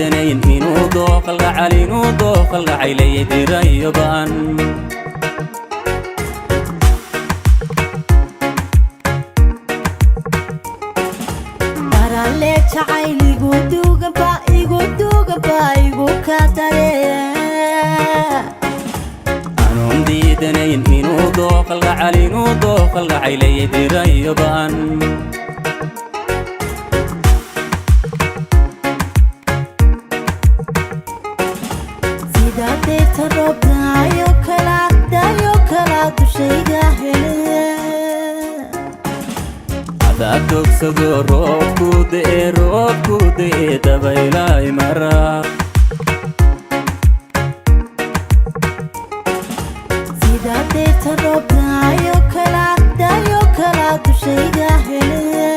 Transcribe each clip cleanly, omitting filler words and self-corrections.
Diidanayn inuu dooqalgacal, inuu dooqalgacaylayay dirayo ba'an. Baralle jacayl igu duuganba, igu duuganba, igu ka dare. Anuun diidanayn inuu dooqalgacal, inuu dooqalgacaylayay dirayo ba'an. Sida deyrta roob daayo kala, daayo kala, dushayga hele. Adaad dogsado roobku de'e, roobku de'e, dabaylay mara. Sida deyrta roob daayo kala, daayo kala, dushayga hele.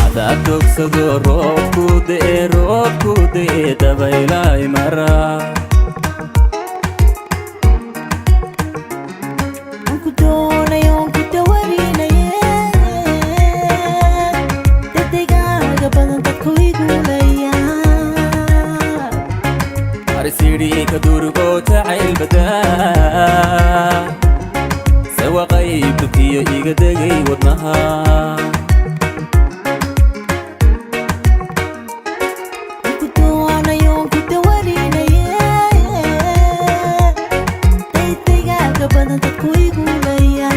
Adaad dogsado roobku de'e, roobku de'e, dabaylay mara. Aan ku doonayo, aan ku dawarinaye, dedegaaga badan dadku igulaya. Arsidhii ka durgo jacayl badaa, sawaqay dubkiyo iga degay wadnaha. Aan ku doonayo, aan ku dawarinaye, dedegaaga badan dadku igulaya.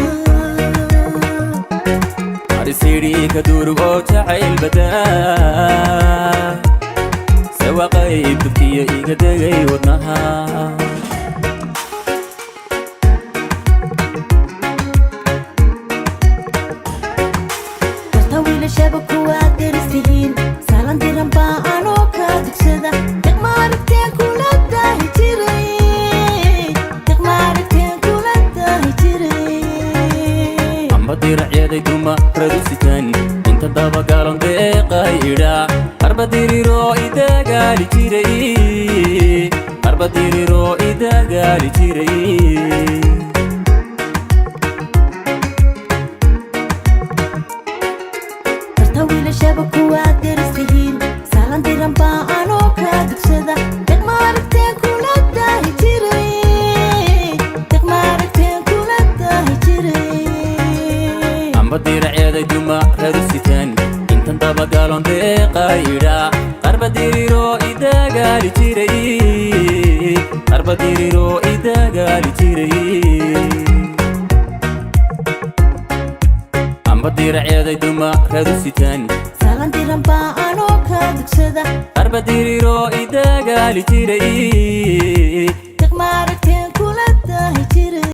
Arsidhii ka durgo jacayl badaa, sawaqay dubkiyo iga degay wadnaha. Darta wiilashaba kuwaad deristihiin, saalan diran baa anoo kaa dugsada. Deqma aragteen kula daahi jiray, deqma aragteen kula daahi jiray. Amba diracyaday duma radu sitaan, inta dabagalon deeqay idhaa, arba diriroo idagaali jiray, arba diriroo idagaali jiray. Darta wiilashaba kuwaad deristihiin, saalan diran baa anoo kaa dugsada. Deqma aragteen kula daahi jiray, deqma aragteen kula daahi jiray. Amba diracyaday duma radu sitaan, intan dabagalon deeqay idhaa, arba diriroo idagaali jiray, arba diriroo idagaali jiray. Amba diracyaday duma radu sitaan, Saalan diran baa anoo kaa dugsada. Arba diriroo idagaali jiray.